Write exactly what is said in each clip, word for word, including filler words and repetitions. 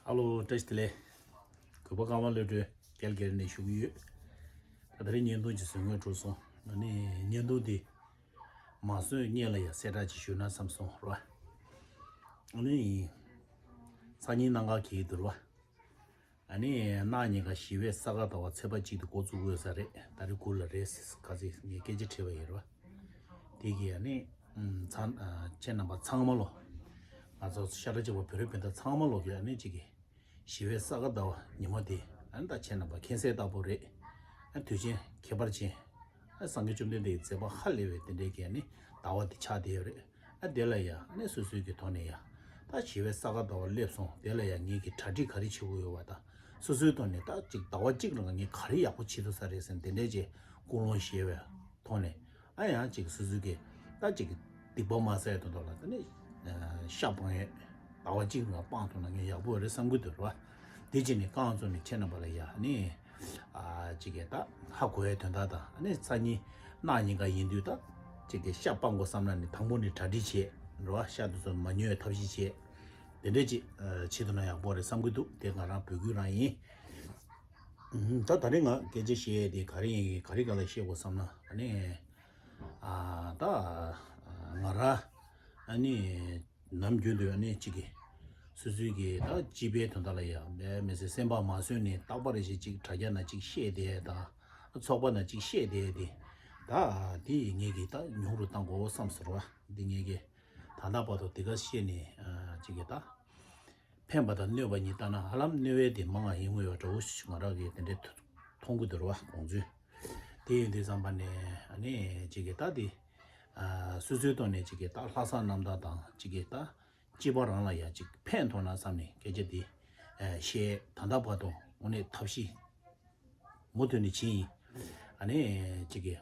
ཨ་ལོ། བཀྲ་ཤིས་བདེ་ལེགས། གུས་པ་ཀརྨ་བློ་གྲོས་རྒྱལ་རྒྱལ་ནས་ཞུ་གི་ཡོད། ད་ད་རེས་བརྙན་ཐུང་ཅིག་བཟོ་དགོས་འགྲོ་སོང་། ཨ་ནི་བརྙན་ཐུང་འདི་མ་བཟོས་སྔོན་ལ་ཡང་གསལ་བསྒྲགས་ཅིག་ཞུས་ན་བསམ་སོང་ར། ཨ་ནི་སང་ཉིན་གནམ་གང་གི་འདུག་ར། ཨ་ནི་གནངས་ཉིན་ཀ་ཞི་བའི་ས་ག་ཟླ་བ་ཚེས་པ་གཅིག་ཏུ་འགོ་བཙུགས་ཡོད་ས་རེད། ད་རེས་གུ་ལ་རེད་ཟེར་ཁ་ཚིག་ངས་སྐད་ཆ་དྲིས་པ་ཡིན་ར། དེ་གི་ཨ་ནི་ཚང་ཁྱེད་རྣམ་པ་ཚང་མ་ལོ། ང་ཚོ་ཤ་ཁྲག་གཅིག་པ་བོད་རིགས་སྤུན་ཟླ་ཚང་མ་ལོ་གི་ཨ་ནི་གཅིག་གི་ཞི་བའི་ས་ག་ཟླ་བ་ཉི་མ་དེ་ཨ་ནི་ད་ཁྱེད་རྣམ་པ་མཁྱེན་གསལ་ལྟ་བུ་རེད། ཨ་དུས་ཆེན་ཁྱད་པར་ཅན། ཨ་སངས་རྒྱས་བཅོམ་ལྡན་འདས་ཀྱི་མཛད་པ་ཧ་ལས་པའི་དེ་འདྲའི་གི་ཨ་ནི་ཟླ་བ་དེ་ཆགས་བསྡད་ཡོད་རེད། ཨ་དེ་ལ་ཡ་ཨ་ནི་སོ་སོའི་གི་ཐོག་ནས་ཡ་ད་ཞི་བའི་ས་ག་ཟླ་བ་སླེབས་སོང་། དེ་ལ་ཡ་ངེད་ཀྱི་གྲ་སྒྲིག་ག་རེ་བྱེད་དགོས་ཡོད་བ་དང་། སོ་སོའི་ཐོག་ནས་ད་ཅིག་ཟླ་བ་གཅིག་རིང་ངས་ག་རེ་ཡག་པོ་བྱེད་ཐུབ་ས་རེད་ཟེར་ནས་དེ་འདྲའི་ཅིག་ཀུན་སློང་བཞེས་པའི་ཐོག་ནས། ཨ་ཡང་ཅིག་སོ་སོའི་གི་ད་ཅིག་སྡིག་པ་མ་བསགས་དོན་དག་ལ་ད་ནི་ཤ་སྤང་ཡས་ཟླ་བ་གཅིག་རིང་སྤང་ཐུབ་ན་ངས་ཡག་པོ་རེད་བསམ་གི་འདུག་ར་བ། དེ་བྱས་ནས་རྐང་བཙུགས་ནས་ཁྱེད་རྣམ་པ་ལ་ཡ་ནི། ཨ་ཅིག་གི་ད་ཧ་གོ་ཡའི་དོན་དག་དང་ཨ་ནི་སང་ཉིན་གནངས་ཉིན་ཀ་ཡིན་དུས་ད་ཅིག་གི་ཤ་སྤང་དགོས་བསམ་ན་ནི་དང་པོ་ནི་གྲ་སྒྲིག་བྱེད་རོ། ཤ་དེ་ཚོ་མ་ཉོ་བའི་ཐབས་ཤེས་བྱེད། དེ་འདྲས་ཅིག་བྱེད་ཐུབ་ན་ཡག་པོ་རེད་བསམ་གི་འདུག་དེ་ང་རང་འབོད་སྐུལ་རང་ཡིན། ད་ད་རེས་ང་སྐད་ཆ་བཤད་ཡས་དེ་ག་རེ་ཡིན་ག་རེ་ག་ལ་བཤད་དགོས་བསམ་ན་ཨ་ནི། ཨ་ད་ང་རང་ཨ་ནི། ནམ་རྒྱུན་དུ་ཨ་ནི་གཅིག་གི་སོ་སོའི་གི་ད་སྤྱི་པའི་དོན་དག་ལ་ཡང་མེད་མི་ཟེར་སེམས་པ་མ་བཟོད་ནས་རྟག་པར་རེ་ཞིག་ཅིག་དྲ་རྒྱ་ན་ཅིག་བཤད་དེ་དང་ཚོགས་པ་ན་ཅིག་བཤད་དེ་དེ་ད་དེ་ངེད་ཀྱི་ད་ཉུང་རུ་བཏང་དགོས་བསམ་ཟེར་བ་འདི་ངེད་ཀྱི་ད་ལྟ་བར་དུ་དེ་ག་བཤད་ནས་གཅིག་གི་ད་ཕན་པ་དང་གནོད་པ་གཉིས་ལྟ་ན་ཧ་ལམ་གནོད་པའི་དེ་མང་ང་ཡིན་ངོ་ཡོད་འདྲ་བོ་ཞིག་ང་རང་གི་དེ་འདྲའི་མཐོང་གི་འདུག་ར་བ་དགོངས་ཚུལ། དེ་ཡིན་དུས་ཙམ་པ་ནས་ཨ་ནི་གཅིག་གི་ད་དེ་སོ་སོའི་ཐོག་ནས་གཅིག་གི་ད་ལྷག་བསམ་རྣམ་དག་དང་གཅིག་གི་ད་སྤྱི་པ་རང་ལ་ཡང་གཅིག་ཕན་ཐོགས་ན་བསམ་ནས་སྐད་ཆ་དེ་བཤད། ད་ལྟ་བར་དུ་དངོས་གནས་ཐབས་ཤེས་མུ་མཐུད་ནས་བྱས་ཡིན། ཨ་ནི་གཅིག་གི་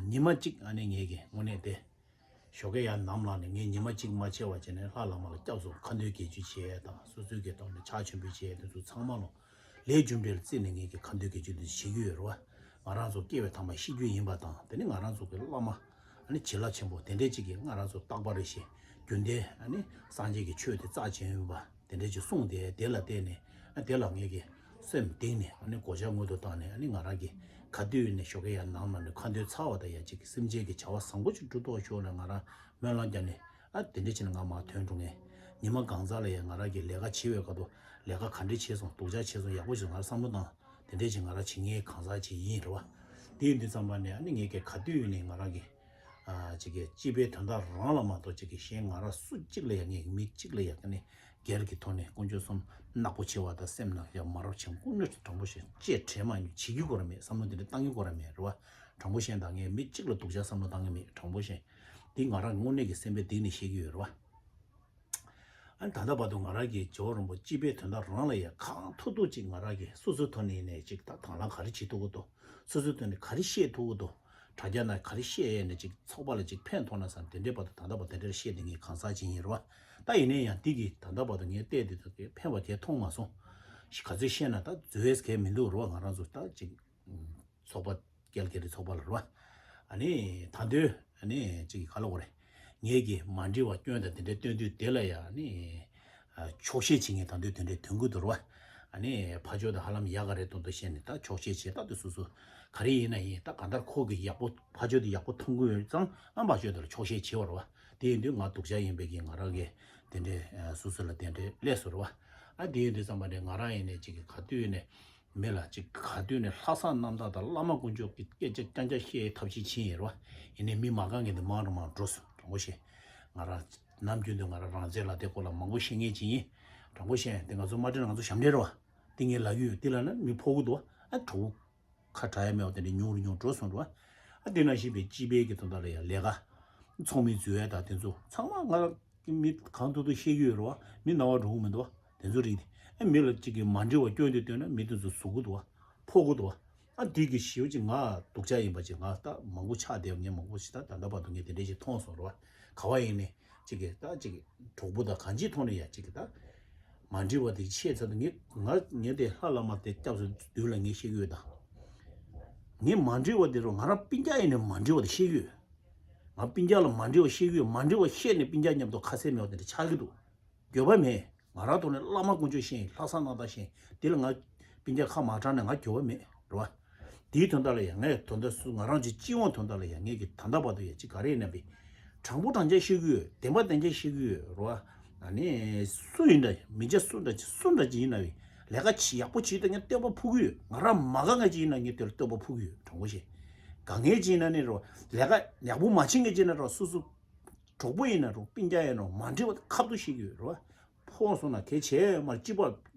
ཉི་མ་གཅིག་ཨ་ནི་ངེད་ཀྱི་དངོས་གནས་དེ་ཞོགས་ཀས་ཡར་ནམ་ལངས་ནས་ངས་ཉི་མ་གཅིག་མ་ཆད་པ་བྱས་ནས་ལྷ་བླ་མ་ལ་སྐྱབས་སུ་ཁ་འདོན་དགེ་སྦྱོར་བྱས་དང་སོ་སོའི་གི་ཐོག་ནས་ཕྱག་མཆོད་འབུལ་བྱས་དེ་ཚོ་ཚང་མ་ལོ་ལས་རྒྱུ་འབྲས་ལ་བརྩིས་ནས་ངེད་ཀྱི་ཁ་འདོན་དགེ་སྦྱོར་དེ་བྱེད་ཀྱི་ཡོད་རེད་བ། ང་རང་ཚོ་སྐྱེ་བའི་ཐ་མ་ཤི་རྒྱུ་ཡིན་པ་དང་དེ་ནི་ང་རང་ཚོ་གི་བླ་མ་ཨ་ནི་བྱིན་རླབས་ཆེན་པོ་དེ་འདྲས་ཅིག་གིས་ང་རང་ཚོ་རྟག་པར་རེ་བཞིན་རྒྱུན་ལྡན་ཨ་ནི་སངས་རྒྱས་ཀྱི་ཆོས་དེ་རྩ་ཆེན་ཡིན་པ་དེ་འདྲས་ཅིག་གསུངས་ཏེ་དེ་ལ་བརྟེན་ནས་ཨ་དེ་ལ་ངེད་ཀྱི་སེམས་གཏིང་ནས་ཨ་ནི་གོ་ཆ་སྔོན་དུ་བཏང་ནས་ཨ་ནི་ང་རང་གི་ག་དུས་ནས་ཞོགས་ཀས་ཡར་ནམ་ལངས་ནས་ཁ་འདོན་ཚར་བ་དང་ཡ་གཅིག་གི་སེམས་ཅན་གྱི་བྱ་བ་བཟང་པོ་ཅིག་སྒྲུབ་ཐུབ་ཤོག་ལ་ང་རང་སྨོན་ལམ་བརྒྱབ་ནས་ཨ་དེ་འདྲས་བྱས་ནས་ང་མར་ཐོན་འགྲོ་ངེས། ཉི་མ་གང་ཟག་ལ་ཡང་ང་རང་གི་ལས་ཀ་བྱེད་པའི་སྐབས་དུ་ལས་ཀ་ག་འདྲས་བྱས་སོང་སྡུག་ཅག་བྱས་སོང་ཡག་པོ་བྱས་སོང་ང་རང་བསམ་བློ་བཏང་དེ་འདྲས་ཅིག་ང་རང་བྱེད་ངེས་གང་ཟག་ཅིག་ཡིན་རེད་བ། དེ་ཡིན་དུས་ཙམ་པ་ནས་ཨ་ནི་ངེད་ཀྱི་ག་དུས་ཡིན་ནས་ང་རང་གི་ཨ་ཅིག་གི་སྤྱི་པའི་དོན་དག་རང་ལ་མ་གཏོགས་ཅིག་གི་གཞན་ང་རང་སུ་གཅིག་ལ་ཡང་ངས་མི་གཅིག་ལ་ཡང་ནི་སྒེར་གྱི་ཐོག་ནས་དཀོན་མཆོག་གསུམ་ནག་པོ་ཆེ་བ་དང་སེམས་ནག་ཡ་མ་རབས་ཆེན་དཀོན་མཆོག་དྲང་པོ་བཤད་ཅེས་དྲན་མ་མྱོང་བྱེད་ཀྱི་གོ་ར་མེད་བསམ་བློ་འདི་འདྲ་བཏང་གི་གོ་ར་མེད་རེད་བ། དྲང་པོ་བཤད་ད་ངས་མི་གཅིག་ལ་སྡུག་ཅག་བསམ་བློ་བཏང་གི་མེད་དྲང་པོ་བཤད། འདི་ང་རང་དངོས་གནས་ཀྱི་སེམས་པའི་གཏིང་ནས་བཤད་ཀྱི་ཡོད་རེད་བ། ཨ་ནི་ད་ལྟ་བར་དུ་ང་རང་གིས་ཇོ་བོ་རིན་པོ་སྤྱི་པའི་དོན་དག་རང་ལ་ཡ་གང་ཐུབ་ཐུབ་ཅིག་ང་རང་གིས་སོ་སོའི་ཐོག་ནས་ནས་ཅིག་ད་དང་བླངས་ག་རེ་བྱེད་ཐུབ་ཀྱི་འདུག་སོ་སོའི་ཐོག་ནས་ག་རེ་བཤད་ཐུབ་ཀྱི་འདུག་དྲ་རྒྱ་ན་ག་རེ་བཤད་ཡས་ནས་ཅིག་ཚོགས་པ་ལ་ཅིག་ཕན་ཐོགས་ན་བསམ་དེ་འདྲའི་བར་དུ་ད་ལྟ་བར་དེ་འདྲར་བཤད་དེ་ངས་གང་ཟག་ཅིག་ཡིན་རེད་བ། ད་ཡིན་ན་ཡང་འདི་གིས་ད་ལྟ་བར་དུ་ངས་བལྟས་དེ་ཚོ་གིས་ཕན་པ་གས་མཐོང་མ་སོང་། ག་ཚོད་བཤད་ན་ད་འཛོལ་ཡས་གས་མི་འདུག་རེད་བ་ང་རང་ཚོ་ད་ཅིག་ཚོགས་པ་རྒྱལ་རྒྱལ་རི་ཚོགས་པ་ལ་རོ། ཨ་ནི་ད་དུང་ཨ་ནི་ཅིག་ག་ལ་གོ་རེད། ངེད་ཀྱི་མ་འགྲིག་པ་སྐྱོན་དང་དེ་འདྲའི་སྟོན་དུས་དེ་ལ་ཡང་ཨ་ནི་ཆོག་ཤེས་བྱེད་མཁན་ད་དུང་དེ་འདྲའི་དོན་གུ་དུ་རོ། ཨ་ནི་ཕ་ཆོས་དང་ཧ་ལམ་ཡག་ག་རེད་དོན་དུ་བཤད་ནས་ད་ཆོག་ཤེས་བྱེད་ད་དུ་སོ་སོ་ག་རེ་ཡིན་ན་ཡིན་ད་གང་ལྟར་ཁོ་གི་ཡག་པོ་ཕ་ཆོས་དེ་ཡག་པོ་མཐོང་གི་ཡོད་ཙང་ཨ་ཕ་ཆོས་དེ་ལ་ཆོག་ཤེས་བྱེད་བར་བ་དེ་ཡིན་དུས་ང་སྡུག་ཅག་ཡིན་པའི་གི་ང་རང་གི་དེ་འདྲའི་སོ་སོ་ལ་དེ་འདྲའི་སླེབས་སོ་རོ། ཨ་དེ་ཡིན་དུས་ཙམ་པ་ནས་ང་རང་ཡིན་ནས་ཅིག་གི་ག་དུས་ནས། མི་ལ་ཅིག་ག་དུས་ནས་ལྷག་བསམ་རྣམ་དག་དང་བླ་མ་དཀོན་མཆོག་གི་སྐད་ཆ་རྐྱང་རྐྱང་བཤད་ཐབས་ཤེས་བྱེད་ཡིན་རོ། ཡིན་ནའི་མི་མ་གང་ངེས་དེ་མང་རུ་མང་འགྲོ་སོང་དྲང་པོ་བཤད། ང་རང་ནམ་རྒྱུན་དུ་ང་རང་རང་བཙན་ལ་དེ་སྐོར་ལ་མང་པོ་བཤད་ངེས་ཅིག་ཡིན། དྲང་པོ་བཤད་དེ་ང་ཚོ་མ་འདྲེ་ང་ཚོ་ཞབས་འདྲེ་རོ། དེ་ངས་ལབ་ཡོད་དེ་ལ་ན་མི་ཕོག་གི་འདུག་ཨ་གྲོགས་པོ་ཁ་གྲག་ཡ་མེད་པ་དེ་འདྲ་ཉུང་རུ་ཉུང་འགྲོ་སོང་རོ། ཨ་དེ་ནང་བཞིན་པའི་སྤྱི་པའི་གི་དོན་དག་ལ་ཡང་ལས་ཀ་ཚོགས་མི་འཛུལ་ཡ་དང་དེ་ཚོ་ཚང་མ་ང་རང་། མི་གང་ཐུབ་ཐུབ་བཤད་ཀྱི་ཡོད་རེད་བ། མི་ན་བ་འགྲོ་གི་མི་འདུག་བ། དེ་ཚོ་རིགས་དེ་ཨ་མི་ལ་གཅིག་གིས་མ་འདྲི་བ་སྐྱོན་དེ་བཏོན་ན་མི་དེ་ཚོ་ཟུག་གི་འདུག་བ། ཕོག་གི་འདུག་བ། ཨ་འདི་གི་ཞེའུ་ཅིག་ང་སྡུག་ཅག་ཡིན་པ་ཅིག་ང་ད་མང་པོ་ཆགས་བསྡད་ངས་མང་པོ་ཞིག་ད་ད་ལྟ་བར་དུ་ངས་དེ་འདྲས་ཞིག་མཐོང་སོང་རེད་བ། ག་བ་ཡིན་ནས་གཅིག་གིས་ད་གཅིག་གྲོགས་པོ་དང་གང་ཅིའི་ཐོག་ནས་ཡ་གཅིག་གིས་ད་མ་འདྲི་བ་དེ་ཆེ་ཚར་དུ་ངས་ང་ངས་དེ་ལྷ་བླ་མ་དེ་སྐྱབས་སུ་འདུག་ལ་ངས་བཤད་ཀྱི་ཡོད་ད། ངས་མ་འདྲི་བ་དེ་རུ་ང་རང་སྤུན་ཀྱག་ཡིན་ནས་མ་འདྲི་བ་དེ་བཤད་ཀྱི་ཡོད། ང་སྤུན་ཀྱག་ལ་མ་འདྲི་བ་བཤད་ཀྱི་ཡོད། མ་འདྲི་བ་བཤད་ནས་སྤུན་ཀྱག་མཉམ་དུ་ཁ་གསལ་མེད་པ་དེ་འདྲ་ཆགས་ཀྱི་འདུག་འགྱོད་པ་མེད། ང་རང་ཐོག་ནས་བླ་མ་དཀོན་མཆོག་ཤེས་ཡིན། ལྷག་བསམ་རྣམ་དག་ཤེས་ཡིན། དེ་ལ་ང་སྤུན་ཀྱག་ཁ་མ་གྲགས་ནས་ང་འགྱོད་པ་མེད་རེད་བ། དེའི་དོན་དག་ལ་ཡང་ངས་དོན་དག་སུ་ང་རང་ཅིག་སྤྱི་ཡོངས་དོན་དག་ལ་ཡང་ངས་ཀྱི་ད་ལྟ་བར་དུ་ཡང་ཅིག་ག་རེ་ཡིན་ན་བི། དྲང་པོ་དྲང་བཞག་བཤད་ཀྱི་ཡོད། བདེན་པ་བདེན་བཞག་བཤད་ཀྱི་ཡོད་རེད་བ། ཨ་ནི་སུ་ཡིན་འདྲ་མི་བྱ་སུ་འདྲ་ཅིག་སུ་འདྲ་ཅིག་ཡིན་ན་བི། ལས་ཀ་ཅིག་ཡག་པོ་བྱེད་དུས་ངས་བསྟོད་པ་ཕུལ་གྱི་ཡོད། ང་རང་མ་དགའ་མཁན་ཅིག་ཡིན་ན་ངས་དེ་ལ་བསྟོད་པ་ཕུལ་གྱི་ཡོད། དྲང་པོ་བཤད། དགའ་མཁན་ཅིག་ཡིན་ན་ནི་རེད་བ། ལས་ཀ་ཡག་པོ་མ་བྱེད་མཁན་ཅིག་ཡིན་ན་རེད་བ། སོ་སོ་གྲོགས་པོ་ཡིན་ན་རུང་སྤུན་ཀྱག་ཡིན་ན་རུང་མ་འགྲིག་པ་ཁ་ཐུག་བཤད་ཀྱི་ཡོད་རེད་བ། ཕོག་སོང་ན་གལ་ཆེ་མར་སྐྱིད་པ་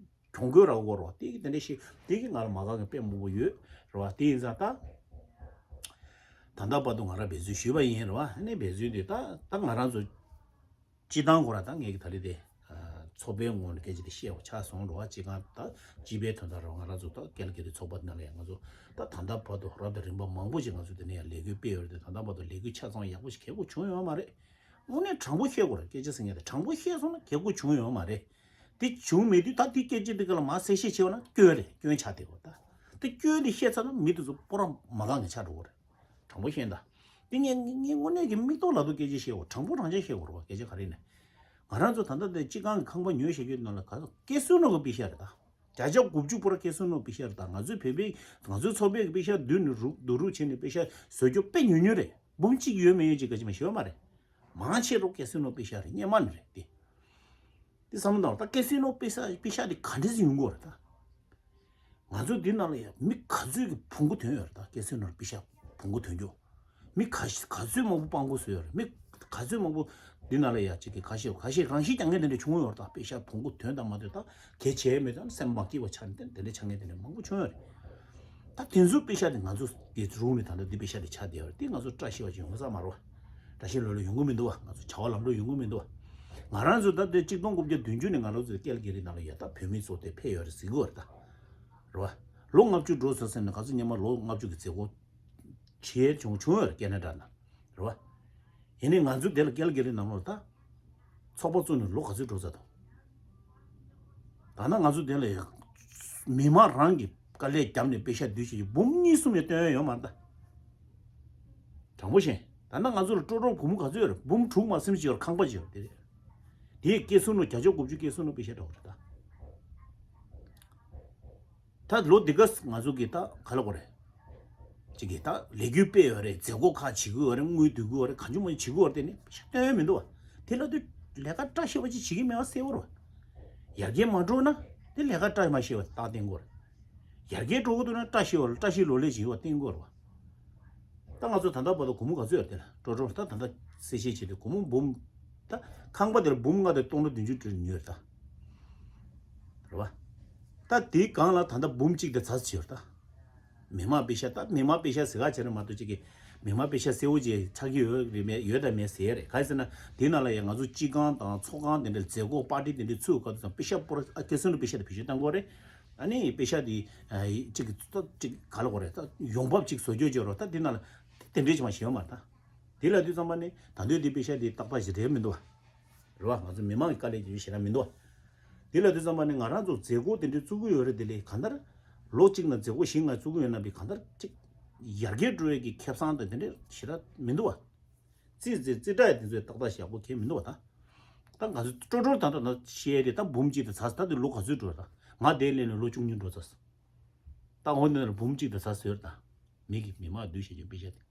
གྱོང་གུན་རག་གོ་རེད་བ། དེ་གི་དེ་འདྲ་ཞིག་དེ་གི་ང་ལ་མ་དགའ་མཁན་དཔེ་མང་པོ་ཡོད་རེད་བ། དེ་ཡིན་ཙང་ད་ད་ལྟ་བར་དུ་ང་རང་འབད་རྩོལ་ཞུས་པ་ཡིན་རེད་བ། ཨ་ནི་འབད་རྩོལ་དེ་ད་ད་ང་རང་ཚོ་སྤྱི་བཏང་ཁོ་ར་ད་ངས་གི་ད་རེས་དེ་ཚོགས་པའི་ངོས་ནས་སྐད་ཆ་དེ་བཤད་པ་ཆགས་སོང་རེད་བ། སྤྱི་ཁང་ད་སྤྱི་པའི་དོན་དག་རེད་བ། ང་རང་ཚོ་ད་ཀལ་གི་རི་ཚོགས་པ་ནང་ལ་ཡང་ང་ཚོ་ད་ད་ལྟ་བར་དུ་རབ་དང་རིམ་པ་མང་པོ་ཞིག་ང་ཚོ་དེ་ནས་ཡང་ལས་འགུལ་སྤེལ་ཡོད་རེད་དེ། ད་ལྟ་བར་དུ་ལས་འགུལ་ཆ་ཚང་ཡག་པོ་ཞིག་གལ་དགོས་བྱུང་ཡོད་མ་རེད། དངོས་གནས་དྲང་པོ་བཤད་དགོས་རེད། སྐད་ཆ་ཟེར་མཁན་དེ་དྲང་པོ་བཤད་སོང་ན་གལ་དགོས་བྱུང་ཡོད་མ་རེད། དེ་བྱུང་མེད་དུས་ད་དེ་སྐད་ཆ་དེ་ག་ལ་མ་གསལ་བཤད་བྱས་པ་ན་སྐྱོན་རེད། སྐྱོན་ཆགས་བསྡད་ཡོད་ད། དེ་སྐྱོན་དེ་བཤད་ཚར་ན་མི་དེ་ཚོ་སྤོ་ར་མ་གང་གི་ཆགས་འགྲོ་གི་རེད། དྲང་པོ་བཤད་ན་ད། དེ་ངས་ངས་དངོས་གནས་ཀྱི་མིག་ཏོ་ལ་ཏོ་སྐད་ཆ་བཤད་དགོས། དྲང་པོ་དྲང་བཞག་བཤད་དགོས་རེད་བ། སྐད་ཆ་ག་རེ་ཡིན་ན། ང་རང་ཚོ་ད་ལྟ་དེ་སྤྱི་ཁང་གི་ཁང་པ་ཉོས་བཞག་རྒྱུ་ནང་ལ་ག་ཚོད་ཀེ་སི་ནོ་གི་པེ་ཤ་རེད་ད། བརྒྱ་ཆ་དགུ་བཅུ་པོ་ར་ཀེ་སི་ནོ་པེ་ཤ་རེད་ད། ང་ཚོའི་བོད་པའི་ང་ཚོའི་ཚོགས་པའི་པེ་ཤ་བསྡུས་ནས་རུག་བསྡུ་རུག་བྱས་ནས་པེ་ཤ་བཟོ་རྒྱུ་དཔེ་ཉུང་ཉུང་རེད། འབུམ་གཅིག་ཡོད་མེད་ཡོད་ཅིག་ག་ཅི་མ་ཤེས་པ་མ་རེད། མང་ཆེ་རུ་ཀེ་སི་ནོ་པེ་ཤ་རེད། སྔོན་མ་ནས་རེད་དེ། དེ་བསམ་བློ་བཏང་བ་ད་ཀེ་སི་ནོ་པེ་ཤ་པེ་ཤ་དེ་ག་འདྲས་སེ་ཡོང་གི་ཡོད་རེད་ད། ང་ཚོ་འདི་ནང་ལ་ཡང་མི་ག་ཚོད་ཀྱི་བོང་གུ་ཐོན་ཡོད་རེད་ད། ཀེ་སི་ནོར་པེ་ཤ་བོང་གུ་ཐོན་རྒྱུ། མི་ག་ག་ཚོད་མང་པོ་སྤྲང་པོ་བཟོས་ཡོད་རེད། མི་ག་ཚོད་མང་པོ་འདི་ནང་ལ་ཡང་ཅིག་གི་ཁ་ཤས་ཁ་ཤས་རང་ཤི་རྒྱག་མཁན་དེ་འདྲ་བྱུང་ཡོད་རེད་ད། པེ་ཤ་བོང་གུ་ཐོན་དང་མ་ཐོན་ད་གལ་ཆེ་མེད་ཙང་སེམས་མ་སྐྱིད་པ་ཆགས་ནས་དེ་འདྲ་ཆགས་མཁན་དེ་འདྲ་མང་པོ་བྱུང་ཡོད་རེད། ད་དེ་ཚོ་པེ་ཤ་དེ་ང་ཚོ་གི་རུང་ནས་ད་ལྟ་འདི་པེ་ཤ་དེ་ཆགས་བསྡད་ཡོད་རེད། དེ་ང་ཚོ་བཀྲ་ཤིས་པ་ཅིག་ཡོང་ས་མ་རེད་བ། བཀྲ་ཤིས་ལོ་ལོ་ཡོང་གི་མི་འདུག་བ། ང་ཚོ་བྱ་བ་ལམ་འགྲོ་ཡོང་གི་མི་འདུག་བ། ང་རང་ཚོ་ད་ལྟ་གཅིག་སྟོང་དགུ་བརྒྱ་བདུན་ཅུ་ནས་ང་རང་ཚོ་ཀལ་གི་རི་ནང་ལ་ཡ་ད་བོད་མི་ཚོ་དེ་ཕེབས་ཡོད་རེད་ཟེར་གི་ཡོད་རེད་ད། རེད་བ། ལོ་ལྔ་བཅུ་འགྲོ་སོང་ཟེར་ནས་ང་ཚོ་སྔོན་མ་ལོ་ལྔ་བཅུ་གི་མཛད་སྒོ་བྱས་བྱུང་བྱུང་ཡོད་རེད། ཀེ་ན་ཌ་ནང་རེད་བ། ཡིན་ནའི་ང་ཚོ་དེ་ལ་ཀལ་གི་རི་ནང་ལོགས་ད་ཚོགས་པ་བཙུགས་ནས་ལོ་ག་ཚོད་འགྲོ་ཚར་འདུག་ད་ནང་ང་ཚོ་དེ་ལ་མི་མང་རང་གི་དཀའ་ལས་བརྒྱབ་ནས་པེ་ཤ་བསྡུས་བྱས་ཀྱི་འབུམ་གཉིས་གསུམ་ཡང་བཏོན་ཡ་ཡོད་མ་རེད་ད། དྲང་པོ་བཤད། ད་ནང་ང་ཚོ་ལ་སྤྲོ་སྤྲོ་སྒོར་མོ་ག་ཚོད་ཡོད་རེད། འབུམ་དྲུག་མ་ཟིན་ཅིག་ཡོད་རེད། ཁང་པ་ཅིག་ཡོད་རེད་དེ་རེད། དེའི་ཀེ་སི་ནོ་བརྒྱ་ཆ་དགུ་བཅུ་ཀེ་སི་ནོ་པེ་ཤ་འདྲ་བོ་རེད་ད། ད་ལོ་འདི་ག་ང་ཚོ་གི་ད་ག་ལ་གོ་རེད། ཅིག་གི་ད་ལས་འགུལ་སྤེལ་ཡོད་རེད། མཛད་སྒོ་ཁག་བྱེད་ཀྱི་ཡོད་རེད། དངུལ་བསྡུ་གི་ཡོད་རེད། གང་བྱུང་མང་བྱུང་བྱེད་ཀྱི་ཡོད་རེད། དེ་ནི་སྟོན་ཡོད་མི་འདུག་བ། དེ་ལ་དུས་ལས་ཀ་བཀྲ་ཤིས་པ་ཅིག་བྱེད་ཀྱི་མེད་པ་གསལ་པོ་རེད་བ། ཡར་རྒྱས་མ་འགྲོ་ན་དེ་ལས་ཀ་བཀྲ་མ་ཤིས་པ་རྟགས་བསྟན་གྱི་ཡོད་རེད། ཡར་རྒྱས་འགྲོ་གི་འདུག་ན་བཀྲ་ཤིས་པ་བཀྲ་ཤིས་ལོ་ལེགས་བྱེད་ཀྱི་ཡོད་པ་བསྟན་གྱི་ཡོད་རེད་བ། ད་ང་ཚོ་ད་ལྟ་བར་དུ་སྒོར་མོ་ག་ཚོད་ཡོད་རེད། དེ་ལ་སྤྲོ་སྤྲོ་ད་ད་ལྟ་གསལ་བཤད་བྱེད་དུས་སྒོར་མོ་འབུམ། ད་ཁང་པ་དེ་ལ་འབུམ་ལྔ་དང་སྟོང་ཕྲག་བདུན་ཅུ་ཉོས་རེད་ད། རེད་བ། ད་དེའི་སྒང་ལ་ད་ལྟ་འབུམ་གཅིག་དང་ཚ་ཙམ་ཡོད་རེད་ད། མི་མང་པེ་ཤ་ད་མི་མང་པེ་ཤ་ཟེར་ག་བྱས་ན་མ་གཏོགས་ཅིག་གི་མི་མང་པེ་ཤ་གསལ་བོ་ཅིག་ཆགས་ཀྱི་ཡོད་རེད་མེད་ཡོད་དང་མེད་ཟེར་རེད། ག་རེ་ཟེར་ན་དེའི་ནང་ལ་ཡང་ང་ཚོ་སྤྱི་ཁང་དང་ཚོགས་ཁང་དེ་འདྲ་མཛད་སྒོ་པར་ཊི་དེ་འདྲ་ཚུགས་ག་དུས་ཙམ་པེ་ཤ་སྤོར་ཨ་ཀེ་སི་ནོ་པེ་ཤ་དེ་བེད་སྤྱོད་གཏང་དགོས་རེད། ཨ་ནི་པེ་ཤ་དེ་ཨ་ཅིག་ཏོ་ཅིག་ག་ལ་གོ་རེད་ད། ཡོང་འབབ་ཅིག་བཟོ་རྒྱུ་བྱེད་རོགས་ད། དེ་ནང་ལ་དེ་འདྲས་ཅིག་མ་ཞིག་ཡོད་མ་རེད་ད། དེ་ལ་དུས་ཙམ་པ་ནི་ད་འདོད་དེ་པེ་ཤ་དེ་ཏག་ཏག་ཞིག་རེད་མི་འདུག་བ། རེད་བ། ང་ཚོ་མི་མང་གི་དཀའ་ལས་ཀྱི་ཞེ་དྲག་མི་འདུག་བ། དེ་ལ་དུས་ཙམ་པ་ནི་ང་རང་ཚོ་མཛད་སྒོ་དེ་འདྲས་བཙུགས་ཀྱི་ཡོད་རེད། དེ་ལས་གང་ལྟར་ལོ་གཅིག་ནང་མཛད་སྒོ་བཞི་ལྔ་བཙུགས་ཀྱི་ཡོད་ན་པའི་གང་ལྟར་ཅིག་ཡར་རྒྱས་འགྲོ་ཡས་ཀྱི་ཁེ་བཟང་དང་དེ་འདྲས་ཞེ་དྲག་མི་འདུག་བ། རྩིས་རྩིས་རྩིས་ཁྲ་ཡ་དེ་ཚོས་ཏག་ཏག་ཞག་པོ་གས་མི་འདུག་བ་ད། ད་ང་ཚོ་སྤྲོ་སྤྲོ་ད་ད་ད་བཤད་དེ་ད་འབུམ་གཅིག་དང་ཚ་ད་དེ་ལོ་ག་ཚོད་འགྲོ་ད། ང་དེ་ལས་ནས་ལོ་བཅུ་གཉིས་འགྲོ་ཚར། ད་འོ་ནས་ལ་འབུམ་གཅིག་དང་ཚ་ཟེར་ད། མི་གི་མི་མང་བསྡུས་བྱས་ཀྱི་པེ་ཤ་དེ་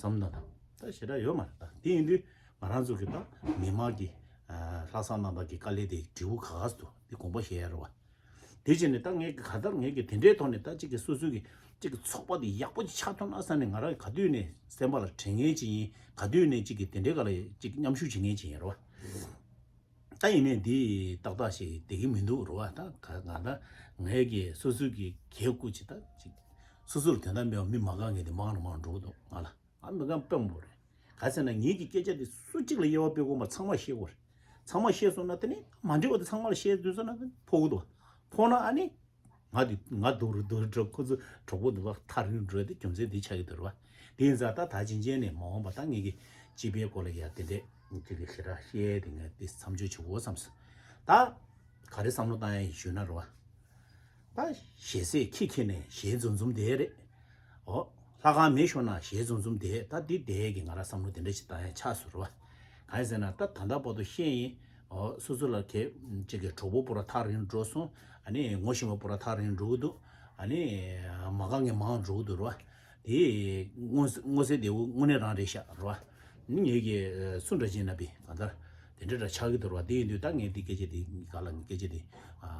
བསམ་ད་ད་ད་ཞེ་དྲག་ཡོད་མ་རེད་ད། དེ་ཡིན་དུས་ང་རང་ཚོ་གི་ད་མི་མང་གི་ལྷག་བསམ་རྣམ་དག་གི་དཀའ་ལས་དེ་འབྲས་བུ་ག་ག་སུ་འདུག་དེ་དགོངས་པ་བཞེས་ཡ་རེད་བ། དེ་བྱས་ནས་ད་ངས་ག་ད་ངས་ཀྱི་དེ་འདྲའི་ཐོག་ནས་ད་གཅིག་གི་སོ་སོའི་གི་གཅིག་གི་ཚོགས་པ་དེ་ཡག་པོ་ཅིག་ཆགས་ཐུབ་ན་བསམ་ནས་ང་རང་ག་དུས་ནས་སེམས་པ་ལ་དྲན་མཁན་ཅིག་ཡིན། ག་དུས་ནས་གཅིག་གི་དེ་འདྲའི་ག་ལ་གཅིག་མཉམ་ཞུགས་བྱེད་མཁན་ཅིག་ཡིན་རེད་བ། ད་ཡིན་ནས་འདི་ཏག་ཏག་ཞིག་བསྡད་ཀྱི་མི་འདུག་རེད་བ། ད་ག་ང་ད་ངས་ཀྱི་སོ་སོའི་གི་གས་སྐུ་ཅིག་ད་གཅིག་སོ་སོ་ལ་དོན་དག་མེད་པ་མི་མ་དགའ་མཁན་དེ་མང་རུ་མང་རུ་འགྲོ་གི་འདུག་ང་ལ། ཨ་མི་གང་དཔེ་མང་པོ་རེད། ག་ཟེར་ན་ངེད་ཀྱི་སྐད་ཆ་དེ་སུ་གཅིག་ལ་དབྱེ་བ་དཔེ་དགོས་མ་ཚང་མ་བཤད་དགོས་རེད། ཚང་མ་བཤད་སོང་ན་དེ་ནི་མ་འགྲིག་པ་དེ་ཚང་མ་ལ་བཤད་དུས་ཙམ་ན་ཕོག་གི་འདུག་ཕོག་ན་ཨ་ནི་ང་དེ་ང་སྡུག་རུ་སྡུག་རུ་འགྲོ། ཁོ་ཚོ་གྲོགས་པོ་འདུག་བ་ཐག་རིང་འགྲོ་དེ་རྒྱུ་མཚན་དེ་ཆགས་ཀྱི་འདུག་རེད་བ། དེ་ཡིན་ཙང་ད་ད་ཕྱིན་ཆད་ནས་མ་འོངས་པ་ད་ངེད་ཀྱི་སྤྱི་པའི་སྐོར་ལ་ཡ་དེ་འདྲས་ངེད་ཀྱི་ཞེ་དྲག་བཤད་དེ་ངས་དེ་མཚམས་འཇོག་བྱེད་དགོས་བསམ་སོང་། ད་ག་རེ་བསམ་བློ་བཏང་ཡ་ཡིན་ཞུས་ན་རེད་བ། ད་ཞེ་སའི་ཁྱི་ཁྱི་ནས་ཞེ་འཛུམ་འཛུམ་བསྡད་རེད། ཨོ། ལྷ་ཁང་མེད་ཤོར་ན་ཞེ་འཛུམ་འཛུམ་བསྡད། ད་འདི་བསྡད་ཀྱི་ང་རང་བསམ་བློ་དེ་འདྲ་ཞིག་བཏང་ཡ་ཆགས་སོང་རེད་བ། གང་ཡིན་ཟེར་ན་ད་ད་ལྟ་བར་དུ་ཤེས་ཡིན། ཨོ་སོ་སོ་ལ་གལ་ཅིག་གི་གྲོགས་པོ་པོ་ར་ཐག་རིང་འགྲོ་སོང་། ཨ་ནི་ངོ་ཤེས་པ་པོ་ར་ཐག་རིང་འགྲོ་གི་འདུག་ཨ་ནི་མ་གང་གི་མང་འགྲོ་གི་འདུག་ར་བ། དེ་མངོན་མངོན་གསལ་དེ་དངོས་གནས་རང་རེད་ཤག་ར་བ། ནི་ངེད་ཀྱི་སུ་འདྲ་ཅན་ན་པི་གང་ལྟར་དེ་འདྲ་འདྲ་ཆགས་ཀྱི་འདུག་ར་བ། དེ་ཡིན་དུས་ད་ངས་དེ་སྐད་ཆ་དེ་ག་ལ་ངས་སྐད་ཆ་དེ་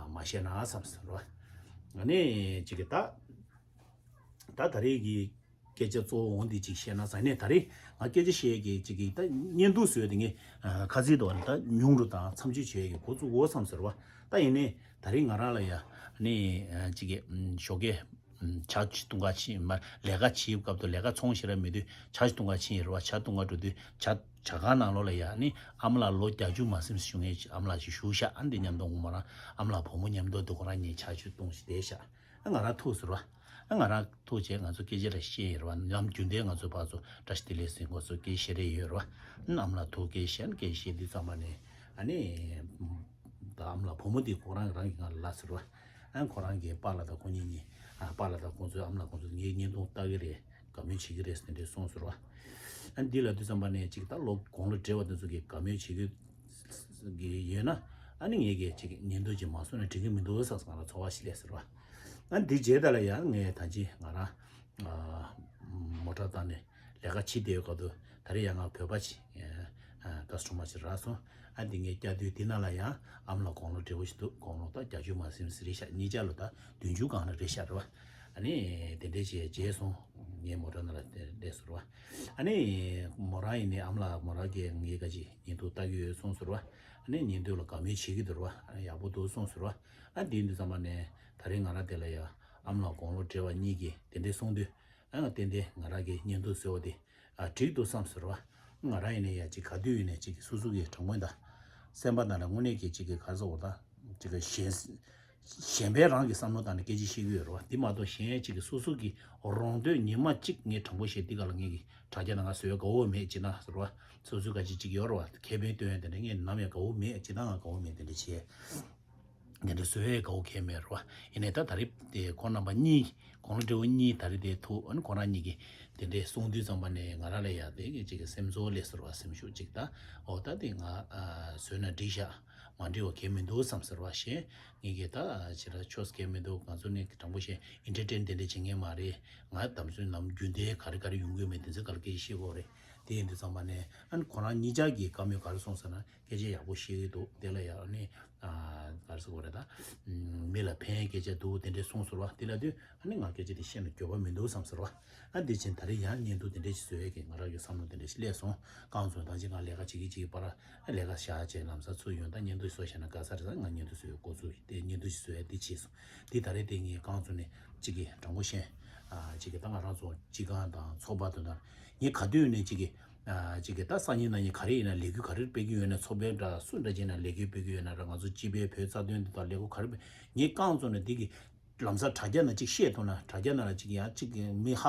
མ་བཤད་ན་བསམ་སོང་ར་བ། ཨ་ནི་ཅིག་གི་ད་ད་ད་རེས་ཀྱི་སྐད་ཆ་གཙོ་བོ་འོང་འདི་ཅིག་བཤད་ན་ཟ་ནས་ད་རེས་ང་སྐད་ཆ་བཤད་ཀྱི་ཅིག་གི་ད་བརྙན་ཐུང་བཟོས་དེ་ངས་ཁ་ཚིག་ཐོག་ནས་ད་ཉུང་རུ་དང་མཚམས་གཅོད་བྱེད་ཀྱི་འགོ་བཙུགས་འོ་བསམ་ཟེར་བ། ད་ཡིན་ནས་ད་རེས་ང་རང་ལ་ཡ་ནི་ཅིག་གི་ཞོགས་ཀས་ཇ་བཏུང་ག་ཕྱིན་མ་ལས་ཀ་བྱེད་སྐབས་དུ་ལས་ཀ་ཚོང་ཞེ་དྲག་མེད་དུས་ཇ་བཏུང་ག་ཕྱིན་ཡོད་རེད་བ། ཇ་བཏུང་ག་འགྲོ་དུས་ཇ་ཇ་ཁང་ནང་ལོགས་ལ་ཡ་ནི་ཨ་མ་ལགས་ལོ་བརྒྱད་ཅུ་མ་ཟིན་བཞུགས་མཁན་ཨ་མ་ལགས་ཤིག་བཞུགས་ཤག་ཨ་འདི་མཉམ་དུ་ངོ་མ་རང་ཨ་མ་ལགས་བུ་མོ་མཉམ་དུ་འདུག་ཁོ་རང་གཉིས་ཇ་ཆུ་བཏུང་ཞིག་བསྡད་ཤག་ཨ་ང་རང་ཐུག་ཟེར་བ། ཨ་ང་རང་ཐུག་བྱས་ང་ཚོ་སྐད་ཆ་རེ་བཤད་ཡོད་རེད་བ། ནམ་རྒྱུན་ལྡན་ང་ཚོ་ཕར་ཚུར་བཀྲ་ཤིས་བདེ་ལེགས་ཟེར་ང་ཚོ་སྐད་བཤད་རེ་ཡོད་རེད་བ། ཨ་ཨ་མ་ལགས་ཐུག་སྐད་བཤད་ན་སྐད་བཤད་དུས་ཙམ་པ་ནས་ཨ་ནི་ད་ཨ་མ་ལགས་བུ་མོ་དེ་ཁོ་རང་རང་གི་ང་ལ་ལབ་ཟེར་བ། ཨ་ཁོ་རང་གི་པཱ་ལགས་དང་ཁོ་གཉིས་གཉིས་ཨ་པཱ་ལགས་དང་ཁོང་ཚོའི་ཨ་མ་ལགས་ཁོང་ཚོ་ངའི་བརྙན་ཐུང་ལྟ་གི་རེད། དགའ་མོས་བྱེད་ཀྱི་རེད་ཟེར་འདྲ་གསུངས་ཟེར་བ། ཨ་འདི་ལབ་དུས་ཙམ་པ་ནས་ཅིག་ད་ལོ་དགུང་ལོ་བགྲེས་པ་དེ་ཚོ་གིས་དགའ་མོས་བྱེད་ཀྱི་གི་ཡོད་ན་ཨ་ནི་ངས་གི་ཅིག་བརྙན་ཐུང་ཅིག་མ་བཟོས་ན་འགྲིག་གི་མི་འདུག་ཟེར་ང་ལ་ཚོར་བ་ཞིག་སླེབས་ཟེར་བ། ཨ་འདི་རྗེས་ད་ལ་ཡང་ངས་ད་ཅི་ང་རང་མོ་ཊ་བཏང་ནས་ལས་ཀ་བྱེད་བསྡད་ཡོད་སྐབས་དུ་ད་རེས་ཡང་ང་བོད་པ་ཅིག་ཀ་སི་ཊོ་མར་ཅིག་རག་སོང་། ཨ་འདི་ངས་བསྐྱར་དུས་འདི་ནང་ལ་ཡང་ཨ་མ་ལགས་དགུང་ལོ་བགྲེས་པོ་ཞིག་འདུག་དགུང་ལོ་ད་བརྒྱད་ཅུ་མ་ཟིན་ཟིན་རེད་ཤག་གཉིས་ཆ་ལོ་ད་བདུན་ཅུ་སྒང་ལ་རེད་ཤག་རེད་བ། ཨ་ནི་དེ་འདྲས་བྱས་རྗེས་སོང་ངའི་མོ་ཊ་ནང་ལ་སླེབས་ཟེར་བ། ཨ་ནི་མོ་རང་ཡིན་ནའི་ཨ་མ་ལགས་མོ་རང་གིས་ངའི་ཁ་ཅིག་བརྙན་ཐུང་ལྟ་གི་ཡོད་གསུངས་ཟེར་བ། ཨ་ནི་བརྙན་ཐུང་ལ་དགའ་མོས་བྱེད་ཀྱི་འདུག་རེད་བ། ཨ་ནི་ཡག་པོ་འདུག་གསུངས་ཟེར་བ། ཨ་འདི་འདི་ཙམ་པ་ནས་ད་རེས་ང་རང་དེ་ལ་ཡ་ཨ་མ་ལགས་དགུང་ལོ་བགྲེས་པ་གཉིས་ཀྱིས་དེ་འདྲས་གསུངས་དུས་ཨ་ང་ཏན་ཏན་ང་རང་གི་བརྙན་ཐུང་བཟོས་པ་དེ་ཨ་འགྲིག་འདུག་བསམ་ཟེར་བ། ང་རང་ཡིན་ནའི་ཡ་ཅིག་ག་དུས་ཡིན་ནའི་ཅིག་སོ་སོ་གི་དྲང་པོ་ཡིན་ད། སེམས་པ་ནང་ལ་དངོས་གནས་ཀྱི་ཅིག་གི་ག་རེ་ཟེར་དགོས་ད། ཅིག་གི་གཞན་གཞན་པས་རང་གི་བསམ་བློ་བཏང་ནས་སྐད་ཆ་བཤད་ཀྱི་ཡོད་རེད་བ། འདི་མ་གཏོགས་གཞན་ཅིག་གི་སོ་སོ་གི་རང་འདོད་ཉི་མ་གཅིག་ངས་དྲང་པོ་བཤད་འདི་ག་ལ་ངས་ཀྱི་དྲ་རྒྱ་ནང་ང་བཟོས་དགའ་བོ་མེད་ཅེ་ན་ཟེར་བ། སོ་སོའི་ག་ཅིག་ཅིག་ཡོད་རེད་བ། ཁེ་ཕན་སྟོན་ཡ་དེ་འདྲ་ངས་ནམ་ཡང་དགའ་བོ་མེད་ཅེ་ན་ང་དགའ་བོ་མེད་དེ་འདྲ་བྱས། དེ་འདྲ་བཟོས་ཡ་དགའ་བོ་གས་མེད་རེད་བ། ཡིན་ནའི་ད་ད་རེས་དེ་ཁོང་རྣམ་པ་གཉིས་དགུང་ལོ་བགྲེས་པོ་གཉིས་ད་རེས་དེ་ཐུག་ཨ་ནི་ཁོང་རང་གཉིས་ཀྱིས་དེ་འདྲས་གསུངས་དུས་ཙམ་པ་ནས་ང་རང་ལ་ཡ་དེ་གི་ཅིག་གི་སེམས་ཚོར་སླེབས་ཟེར་བ་སེམས་ཤུགས་ཅིག་ད་ཨོ་ད་དེ་ང་ཨ་བཟོས་ན་འགྲིག་ཤག་མ་འགྲིག་པ་གས་མི་འདུག་བསམ་ཟེར་བ་ཞེས་ངེད་ཀྱིས་ད་ཅི་ར་ཆོས་གས་མི་འདུག་ང་ཚོ་ནི་དྲང་པོ་བཤད་ཨིན་ཊར་ཊེན་དེ་འདྲས་བྱེད་མཁན་མ་རེད། ང་དམ་ཚོའི་ནམ་རྒྱུན་དེ་ག་རེ་ག་རེ་ཡོང་གི་ཡོད་མེད་དེ་ཚོ་ག་ལ་སྐད་ཆ་བཤད་དགོས་རེད། དེ་ཡིན་དུས་ཙམ་པ་ནས་ཨ་ནི་ཁོ་རང་གཉིས་ཆ་གི་བཀའ་མོལ་ག་རེ་གསུངས་ཟེར་ན། སྐད་ཆ་ཡག་པོ་བཤད་ཀྱི་འདུག་དེ་ལ་ཡང་ནི་ཨ་ག་རེ་ཟེར་དགོས་རེད་ད། མི་ལ་ཕན་སྐད་ཆ་འདུག་དེ་འདྲས་གསུངས་ཟེར་བ། དེ་ལ་དུས་ཨ་ནི་ང་སྐད་ཆ་དེ་བཤད་ན་འགྱོད་པ་མི་འདུག་བསམ་ཟེར་བ། ཨ་འདི་ཕྱིན་ད་རེས་ཡང་བརྙན་ཐུང་དེ་འདྲས་ཞིག་བཟོ་ཡས་ཀྱི་ང་རང་གི་བསམ་བློ་དེ་འདྲས་ཞིག་སླེབས་སོང་། རྐང་བཙུགས་ད་ཅི་ང་ལས་ཀ་བྱེད་ཀྱི་བྱེད་ཀྱི་བར་ཨ་ལས་ཀ་བཞག་བྱས་ལམ་སང་ཚུར་ཡོང་ད་བརྙན་ཐུང་བཟོ་བྱས་ན་དགའ་ས་རེད་ཟེར་ང་བརྙན་ཐུང་བཟོ་ཡས་འགོ་བཙུགས་དེ་བརྙན་ཐུང་ཞིག་བཟོ་ཡས་འདི་བྱས་སོང་། འདི་ད་རེས་དེ་ངས་རྐང་བཙུགས་ནས་གཅིག་གི་དྲང་པོ་བཤད། ཨ་གཅིག་གི་ད་ང་རང་ཚོ་སྤྱི་ཁང་དང་ཚོགས་པ་དོན་དག་ངས་ག་དུས་ནས་གཅིག་གི་ཨ་གཅིག་གི་ད་སང་ཉིན་གནངས་ཉིན་ག་རེ་ཡིན་ན་ལས་འགུལ་ག་རེ་སྤེལ་གྱི་ཡོད་ན་ཚོགས་པའི་འདྲ་སུ་འདྲ་བྱས་ན་ལས་འགུལ་སྤེལ་གྱི་ཡོད་ན་ར་ང་ཚོ་སྤྱི་པའི་བོད་རྩ་དོན་འདི་དག་ལས་འགུལ་ག་རེ་སྤེལ་ངས་རྐང་བཙུགས་ནས་འདི་གི་ལམ་སང་དྲ་རྒྱ་ནང་གཅིག་བཤད་ཐུབ་ན་དྲ་རྒྱ་ནང་ལ་གཅིག་ཡང་གཅིག་གི་མི་ཧ་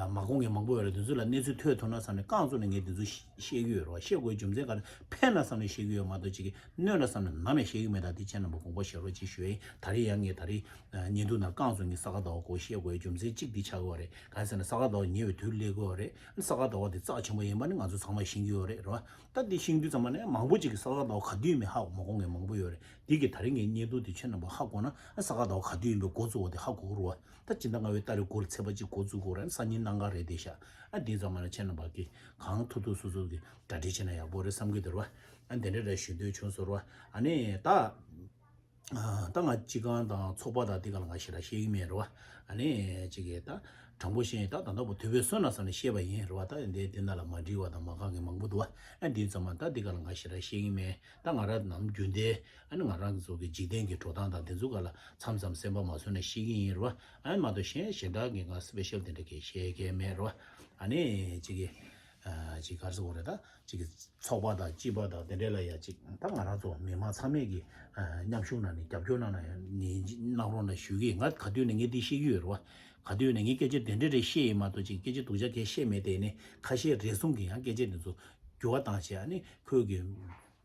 མ་གོ་མཁན་མང་པོ་ཡོད་རེད། དེ་ཚོ་ལ་གནས་ཚུལ་ཐོས་ཐུབ་ན་བསམ་ནས་རྐང་བཙུགས་ནས་ངས་དེ་ཚོ་བཤད་ཀྱི་ཡོད་རེད་བ། བཤད་དགོས་རྒྱུ་མཚན་ག་རེ་ཕན་ན་བསམ་ནས་བཤད་ཀྱི་ཡོད་མ་གཏོགས་གཅིག་གི་གནོད་ན་བསམ་ནས་ནམ་ཡང་བཤད་ཀྱི་མེད། ད་འདི་ཁྱེད་རྣམ་པ་དགོངས་པ་བཞེས་རོགས་གཅིག་ཞུ་ཡིན། ད་རེས་ཡང་ངས་ད་རེས་བརྙན་ཐུང་ནང་རྐང་བཙུགས་ངས་ས་ག་ཟླ་བ་སྐོར་བཤད་དགོས་རྒྱུ་མཚན་གཅིག་འདི་ཆགས་ཀྱི་ཡོད་རེད། གང་ཟེར་ན་ས་ག་ཟླ་བ་ཉེ་བའི་དུས་སླེབས་ཀྱི་ཡོད་རེད། ས་ག་ཟླ་བ་དེ་རྩ་ཆེན་པོ་ཡིན་པ་ནི་ང་ཚོ་ཚང་མས་ཤེས་ཀྱི་ཡོད་རེད་རེད་བ། ད་འདི་ཤེས་དུས་ཙམ་པ་ནས་མང་པོ་ཅིག་གིས་ས་ག་ཟླ་བ་ག་དུས་ཡིན་མིན་ཧ་གོ་མ་གོ་མཁན་མང་པོ་ཡོད་རེད། འདི་གི་ད་རེས་ངས་བརྙན་ཐུང་འདི་ཁྱེད་རྣམ་པ་ཧ་གོ་ན་ས་ག་ཟླ་བ་ག་དུས་ཡིན་པའི་འགོ་བཙུགས་པ་དེ་ཧ་གོ་གི་རེད་བ། ད་སྤྱི་ཟླ་ལྔ་པའི་ཏ་རིག་དགུ་ལ་ཚེས་པ་གཅིག་འགོ་བཙུགས་དགོས་རེད། སང་ཉིན་གནངས་ཀ་རེད་དེ་ཤག་ཨ་འདི་ཙམ་པ་ན་ཁྱེད་རྣམ་པ་གིས་གང་ཐུབ་ཐུབ་སོ་སོ་གིས་གྲ་སྒྲིག་བྱས་ན་ཡག་པོ་རེད་བསམ་གྱི་འདུག་ར། ཨ་འདི་འདྲ་འདྲ་ཞུ་འདོད་བྱུང་ཟེར་བ། ཨ་ནི་ད་ཨ་ད་ང་སྤྱི་ཁང་དང་ཚོགས་པ་དང་འདི་ག་ལ་ང་ཞེ་དྲག་ཤེས་ཀྱི་མེད་རེད་བ། ཨ་ནི་གཅིག་གིས་ད་དྲང་པོ་བཤད་ཡིན། ད་ད་ལྟ་བུ་དུས་བབ་སོན་ན་བསམ་ནས་བཤད་པ་ཡིན་རེད་བ། ད་འདི་འདི་ནང་ལ་མ་འགྲིག་པ་དང་མ་གང་གི་མང་པོ་འདུག་བ། ཨ་འདི་ཙམ་མ་ད་འདི་ག་ལ་ང་ཞེ་དྲག་ཤེས་ཀྱི་མེད། ད་ང་རང་ནམ་རྒྱུན་དེ་ཨ་ནི་ང་རང་གི་ཚོ་གི་འཇིག་རྟེན་གྱི་འགྲོ་སྟངས་དང་དེ་ཚོ་ག་ལ་མཚམས་མཚམས་སེམས་པ་མ་བཟོད་ནས་ཤེས་ཀྱི་ཡིན་རེད་བ། ཨ་ནི་མ་གཏོགས་གཞན་གཞན་དག་གི་ང་སི་པེ་ཤལ་དེ་འདྲ་གི་བཤད་མཁན་མེད་རེད་བ། ཨ་ནི་གཅིག་གི་ཨ་གཅིག་ག་རེ་ཟེར་དགོས་རེད། ད་གཅིག་གི་ཚོགས་པ་དང་སྤྱི་པ་དང་དེ་འདྲ་ལ་ཡ་གཅིག་ད་ང་རང་ཚོ་མི་མང་ཚང་མས་ཀྱི་ཨ་མཉམ་ཞུགས་གནང་ནས་རྒྱབ་སྐྱོར་གནང་ན་ཡང་ནི་གནང་རོགས་གནང་ཞུ་གི། ང་ག་དུས་ནས་ངས་འདི་བཤད་ཀྱི་ཡོད་རེད་བ། ག་དུས་ནས་ངས་སྐད་ཆ་དེ་འདྲ་རེ་བཤད་ཡིན་མ་གཏོགས་གཅིག་སྐད་ཆ་སྡུག་ཅག་གས་བཤད་མེད། དེ་ནས་ཁ་ཤས་རེ་ཟུང་གིས་ཡང་སྐད་ཆ་དེ་ཚོ་འགྱུར་བ་བཏང་བྱས་ཨ་ནི་ཁོས་ཀྱི་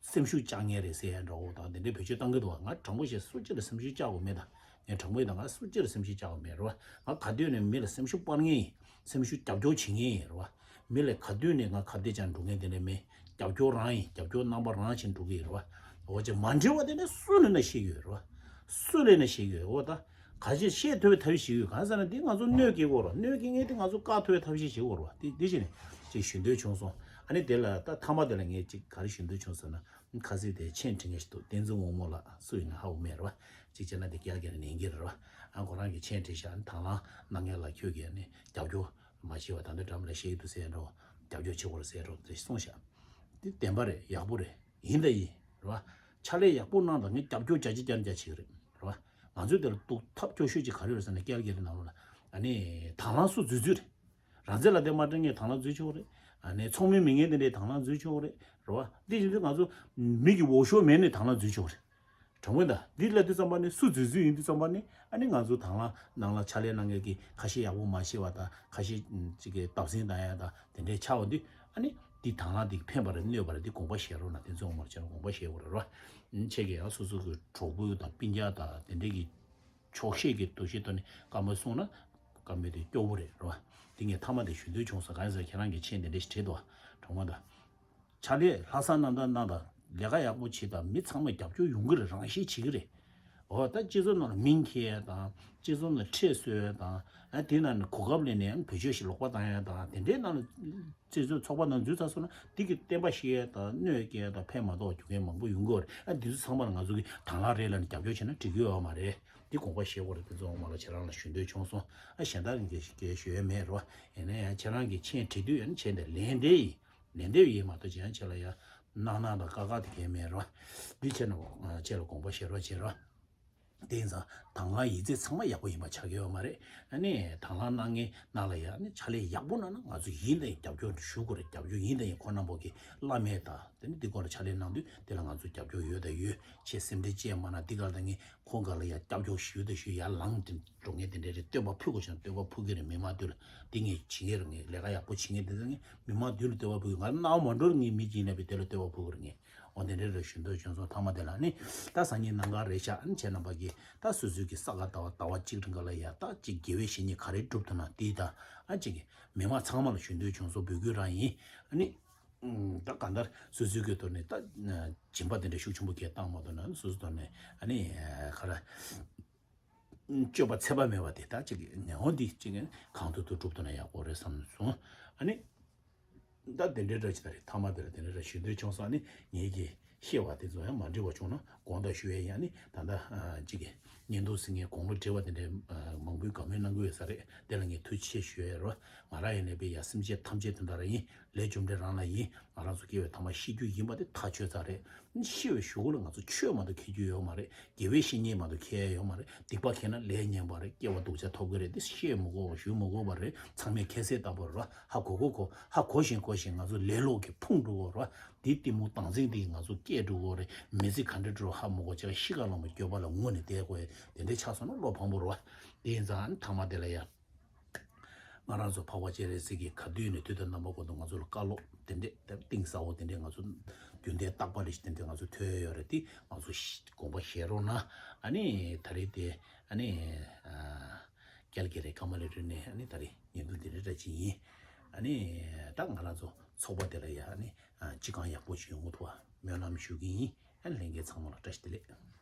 སེམས་ཤུགས་བཅག་མཁན་རེད་ཟེར་ཡ་འདྲ་བོ་དང་དེ་འདྲའི་བེད་སྤྱོད་བཏང་གི་འདུག་བ། ང་དྲང་པོ་བཤད་སུ་གཅིག་ལ་སེམས་ཤུགས་བཅག་དགོས་མེད། ད་ངས་དྲང་པོ་ཡིན། ད་ང་སུ་གཅིག་ལ་སེམས་ཤུགས་བཅག་དགོས་མེད་རེད་བ། ང་ག་དུས་ནས་མི་ལ་སེམས་ཤུགས་སྤར་མཁན་ཡིན། སེམས་ཤུགས་རྒྱབ་སྐྱོར་བྱེད་མཁན་ཡིན་རེད་བ། མི་ལ་ག་དུས་ནས་ང་ཁ་གཏད་བཅག་འགྲོ་མཁན་དེ་འདྲ་མེད། རྒྱབ་སྐྱོར་རང་ཡིན། རྒྱབ་སྐྱོར་རྣམ་པ་རང་བྱེད་འགྲོ་གི་ཡིན་རེད་བ། འོ་ཅེ་མ་འདྲི་བ་དེ་ནི་སུ་ལས་ན་ཤེས་ཀྱི་ཡོད་རེད་བ། སུ་ལས་ན་ཤེས་ཀྱི་ཡོད། འོ་ད་ག་ཅེ་ཤེས་ཐུབ་པའི་ཐབས་ཤེས་ཤིག་ཡོད། གང་ཟེར་ན་འདི་ང་ཚོ་གནོད་སྐྱེལ་དགོས་རེད། གནོད་སྐྱེལ་མཁན་དེ་ང་ཚོ་བཀག་ཐུབ་པའི་ཐབས་ཤེས་བྱེད་དགོས་རེད་བ། དེ་དེ་བཞིན་ནས་ཅིག་ཞུ་འདོད་བྱུང་སོང་། ཨ་ནི་དེ་ལ་ད་མཐའ་མ་དེ་ལ་ངས་ཅིག་ག་རེ་ཞུ་འདོད་བྱུང་ཟེར་ན། ཁ་སང་དེ་མཆན་འབྲི་མཁན་ཞིག་འདུག་བསྟན་འཛིན་དབང་མོ་ལགས། སུ་ཡིན་ན་ཧ་གོ་མེད་རེད་བ། གཅིག་བྱས་ན་དེ་རྒྱ་སྐད་ནས་ཉན་གྱི་རེད་བ། ཨ་ཁོ་རང་གིས་མཆན་བྲིས་ཤག་དང་བླངས་གནང་མཁན་ལ་ཁྱོད་ཀྱིས་ནི་རྒྱབ་སྐྱོར་མ་བྱས་པ་ད་འདི་འདྲ་མི་ལ་བཤད་ཀྱི་འདུག་ཟེར་འགྲོ། རྒྱབ་སྐྱོར་བྱེད་དགོས་རེད་ཟེར་འགྲོ་དེ་གསུངས་ཤག་དེ་བདེན་པ་རེད། ཡག་པོ་རེད། ཡིན་ད་ཡིན་རེད་བ། ཕྱག་ལས་ཡག་པོ་གནང་དང་ངས་རྒྱབ་སྐྱོར་བརྒྱ་ཆ་བརྒྱ་བརྒྱ་བྱེད་ཀྱི་རེད། རེད་བ། ང་ཚོའི་དེ་ལ་གཏུག་ཐབས་སྐྱོ་ཤོས་ཅིག་ག་རེ་རེད་ཟེར་ན། རྒྱ་སྐད་ནང་ལ་ཨ་ནི་དང་བླངས་སུ་འཛུལ་འཛུལ་རེད། རང་བཙན་ལ་དེ་མ་སྤྲད་མཁན་དང་བླངས་འཛུལ་ཆོག་རེད། ཨ་ནི་ཚོགས་མི་མེད་མཁན་དེ་འདྲས་དང་བླངས་འཛུལ་ཆོག་རེད། རེད་བ། འདི་བཞིན་དུ་ང་ཚོ་མི་གི་འོས་ཤོག་མེད་ནས་དང་བླངས་འཛུལ་ཆོག་རེད། དྲང་པོ་ད་འདི་ལབ་དུས་ཙམ་པ་ནི་སུ་འཛུལ་འཛུལ་ཡིན་དུས་ཙམ་པ་ནི་ཨ་ནི་ང་ཚོ་དང་བླངས་ནང་ལ་ཕྱག་ལས་གནང་མཁན་གྱི་ཁ་ཤས་ཡག་པོ་མ་ཤེས་པ་དང་ཁ་ཤས་ཅིག་གི་བརྡབ་གསིག་བཏང་ཡ་དང་དེ་འདྲས་ཆགས་པ་འདི་ཨ་ནི་འདི་དང་བླངས་འདི་ཕན་པ་རེད་གནོད་པ་རེད། འདི་དགོངས་པ་བཞེས་རོགས་གནང་། དེ་ཚོ་ངོ་མར་བྱས་ན་དགོངས་པ་བཞེས་དགོས་རེད་རོ། ཁྱེད་ཀྱིས་ཡང་སོ་སོ་གི་གྲོགས་པོ་དང་སྤུན་ཀྱག་དང་དེ་འདྲས་ཀྱི་ཆོག་ཤེས་ཀྱི་འདུ་ཤེས་ཐོག་ནས་བཀའ་མོལ་གསུངས་ན་བཀའ་མོལ་དེ་སྐྱོ་བོ་རེད་རོ། འདི་ངས་མཐའ་མ་དེ་ཞུ་འདོད་བྱུང་སོང་། གང་ཡིན་ཟེར་ཁྱེད་རང་གིས་མཆན་དེ་འདྲ་ཞིག་བྲིས་འདུག་དྲང་མོ་ད། ཕྱག་ལས་ལྷག་བསམ་རྣམ་དག་གནང་དང་ལས་ཀ་ཡག་པོ་བྱེད་དང་མི་ཚང་མ་རྒྱབ་སྐྱོར་ཡོང་གི་རེད། རང་བཞིན་བྱེད་ཀྱི་རེད། འོ་ད་སྤྱི་ཚོགས་ནང་ལ་མིང་འཁྱེར་ཡ་དང་སྤྱི་ཚོགས་ནང་ཁྲལ་གསོལ་ཡ་དང་ཨ་དེ་ནང་ནས་གོ་སྐབས་ལེན་ནས་ཨ་བེད་སྤྱོད་ཞིག་ལོག་པ་བཏང་ཡ་དང་དེ་འདྲའི་ནང་ལ་སྤྱི་ཚོགས་ཚོགས་པ་ནང་འཛུལ་ཚར་སོང་ན་དེ་གི་བསྟན་པ་བཤིག་ཡ་དང་གནོད་སྐྱེལ་ཡ་དང་ཕན་མ་ཐོགས་རྒྱུ་མཁན་མང་པོ་ཡོང་གི་ཡོད་རེད། ཨ་འདི་ཚོ་ཚང་མ་ལ་ང་ཚོ་གིས་དང་བླངས་རེད་ལབ་ནས་རྒྱབ་སྐྱོར་བྱས་ན་འགྲིག་གི་ཡོད་མ་རེད། འདི་དགོངས་པ་བཞེས་དགོས་རེད། དེ་ཚོ་ངོ་མ་ལ་ཁྱེད་རང་ལ་ཞུ་འདོད་བྱུང་སོང་། ཨ་གཞན་དག་གི་སྐད་ཞུ་ཡ་མེད་རོ། ཡིན་ན་ཡང་ཁྱེད་རང་གིས་མཆན་བྲིས་དུས་ཡང་མཆན་དེ་ལན་འདེབས་ཡིན། ལན་འདེབས་ཡིན་མ་གཏོགས་ཅི་ཡང་ཁྱེད་ལ་ཡང་གནག་གནག་དང་དཀའ་ཁག་དེ་གས་མེད་རོ། འདི་བྱས་ན་ཁྱེད་ལ་དགོངས་པ་བཞེས་རོགས་བྱེད་རོ། དེ་ཡིན་ཙང་དང་བླངས་ཡིག་ཚད་ཚང་མ་ཡག་པོ་ཡིན་པ་ཆགས་ཀྱི་ཡོད་མ་རེད། ཨ་ནི་དང་བླངས་གནང་མཁན་ནང་ལ་ཡང་ནི་ཕྱག་ལས་ཡག་པོ་གནང་ན་ང་ཚོ་ཡིན་དང་ཡིན་རྒྱབ་སྐྱོར་ཞུ་དགོས་རེད། རྒྱབ་སྐྱོར་ཡིན་དང་ཡིན་ཁོ་རྣམ་པ་གི་བླ་མེད་དང་དེ་ནི་འདི་སྐོར་ལ་ཕྱག་ལས་གནང་དུས་དེ་ལ་ང་ཚོ་རྒྱབ་སྐྱོར་ཡོད་དང་ཡོད། ཆེས་སེམས་ཁྲལ་ཅི་ཡང་མ་གནང་། འདི་ག་ལ་ད་ངས་ཁོང་ག་ལ་ཡང་སྐྱབས་བཅོལ་ཞུས་དང་ཞུས་ཡར་ལངས་ཏེ་འགྲོ་ངེས་དེ་འདྲ་རེད། བསྟོད་པ་ཕུལ་དགོས་བྱུང་བསྟོད་པ་ཕུལ་གི་རེད། མི་མང་མདུན་ལ་འདི་ངས་བྱེད་ངེས་རེད། ངས་ལས་ཀ་ཡག་པོ་བྱེད་ངེས་དེ་ངས་མི་མང་མདུན་ལ་བསྟོད་པ་ཕུལ་གི། ང་རྣ་བ་མ་འགྲོ་ངའི་མི་གཅིག་ཡིན་ན་བས་དེ་ལ་བསྟོད་པ་ཕུལ་གི་རེད། ངས་འོ་དེ་འདྲ་རེད་ཞུ་འདོད་བྱུང་སོང་། མཐའ་མ་དེ་ལ་ནི་ད་སང་ཉིན་གནམ་གང་རེད་ཤག་ཨ་ནི་ཁྱེད་རྣམ་པ་གིས་ད་སོ་སོའི་གི་ས་ག་ཟླ་བ་ཟླ་བ་གཅིག་རིང་ག་ལ་ཡ་ད་ཅིག་དགེ་བའི་བཤེས་གཉེན་ག་རེ་སྒྲུབ་ཐུབ་ན་དེ་དང་ཨ་ཅིག་མི་མང་ཚང་མ་ལ་ཞུ་འདོད་བྱུང་སོང་། འབོད་སྐུལ་རང་ཡིན། ཨ་ནི། ད་གང་ལྟར་སོ་སོའི་གི་ཐོག་ནས་ད་སྦྱིན་པ་དེ་འདྲ་ཤུགས་ཆེན་པོ་གས་བཏང་མ་ཐུབ་ན་སོ་སོའི་ཐོག་ནས་ཨ་ནི་ག་རེ་སྤྱོད་པ་ཚད་པ་མེད་པ་དེ་ད་ཅིག་ནས་འོང་འདི་ཅིག་གང་ཐུབ་ཐུབ་སྒྲུབ་ཐུབ་ན་ཡག་པོ་རེད་བསམ་སོང་། ཨ་ནི་ད་དེ་འདྲའི་འདྲ་ཅིག་ད་རེད། མཐའ་མ་དེ་ལ་དེ་འདྲའི་འདྲ་ཞུ་འདོད་བྱུང་སོང་། ཨ་ནི་ངེད་ཀྱི་ཤེས་པ་དེ་ཚོ་ཡང་མ་འགྲིག་པ་བྱུང་ན་དགོངས་དག་ཞུ་ཡས་ཡིན། ཨ་ནི་ད་ལྟ་ཅིག་གི་བརྙན་ཐུང་ཟིན་ངས་དགུང་ལོ་བགྲེས་པ་དེ་འདྲའི་མང་པོས་དགའ་མོས་གནང་གི་ཡོད་ས་རེད། དེ་ལ་ངས་ཐུགས་རྗེ་ཆེ་ཞུ་ཡས་རོ། ང་རང་ཡིན་ནའི་པའི་ཡ་སེམས་ཅན་ཐམས་ཅད་དེ་འདྲ་ར་ཡིན། ལས་རྒྱུ་འབྲས་རང་ལ་ཡིན། ང་རང་ཚོ་སྐྱེ་བའི་ཐ་མ་ཤི་རྒྱུ་ཡིན་པ་དེ་ཐག་ཆོད་ཚར་རེད། ཤི་བའི་གཞུག་གུ་ལ་ང་ཚོ་ཆོས་མ་གཏོགས་ཁེལ་རྒྱུ་ཡོད་མ་རེད། དགེ་བའི་བཤེས་གཉེན་མ་གཏོགས་ཁེལ་ཡ་ཡོད་མ་རེད། སྡིག་པ་ཁེལ་ན་ལས་ངན་པ་རེད། སྐྱེ་བ་སྡུག་ཅག་ཐོབ་གི་རེད། དེ་བཤད་མི་དགོས་པ་ཞུ་མི་དགོས་པ་རེད། ཚང་མས་མཁྱེན་གསལ་ལྟ་བུ་རེད། ཧ་གོ་གོ་གོ་ཧ་གོ་བཞིན་གོ་བཞིན་ང་ཚོ་ལེ་ལོ་གི་ཕུང་འགྲོ་གོ་རེད། དེ་གཏི་མུག་དང་ཚིག་དེ་ང་ཚོ་སྐྱེ་འགྲོ་གོ་རེད། མི་ཚེ་ག་འདྲ་འགྲོ་ཧ་མི་གོ་ཅག་ཤི་ཁ་ལོང་མ་སྐྱོ་པ་ལ་ངུ་ནས་བསྡད་དགོས་ཡ་དེ་འདྲ་ཆགས་སོང་ན་བློ་ཕངས་པོ་རེད་བ། དེ་ཡིན་ཙང་མཐའ་མ་དེ་ལ་ཡ། ང་རང་ཚོ་འཕགས་པ་སྤྱན་རས་གཟིགས་ཀྱིས་ག་དུས་ནས་དུས་དང་རྣམ་པ་ཀུན་ཏུ་ང་ཚོ་ལ་བཀའ་སློབ་དེ་འདྲས་དེ་གཏིང་ཟབ་པོ་དེ་འདྲས་ང་ཚོ་རྒྱུན་ལྡན་རྟག་པ་རེ་ཞིག་དེ་འདྲས་ང་ཚོ་ཐོས་ཡོད་རེད། དེ་ང་ཚོ་ཤི་དགོངས་པ་བཞེས་རོགས་གནང་། ཨ་ནི་ད་རེས་དེ་ཨ་ནི་ཀལ་གི་རེ་ཀ་མ་ལེ་རུ་ནས་ཨ་ནི་ད་རེས་ཉིན་ཐོ་འདི་འདྲས་འདྲ་ཅིག་ཡིན། ཨ་ནི་ད་ང་རང་ཚོ་ཚོགས་པ་དེ་ལ་ཡ་ཨ་ནི་སྤྱི་ཁང་ཡག་པོ་ཞིག་ཡོང་གི་ཐུབ་པ་སྨོན་ལམ་ཞུ་གི་ཡིན། ཨ་ནི་ལྷན་རྒྱས་ཚང་མ་ལ་བཀྲ་ཤིས་བདེ་ལེགས།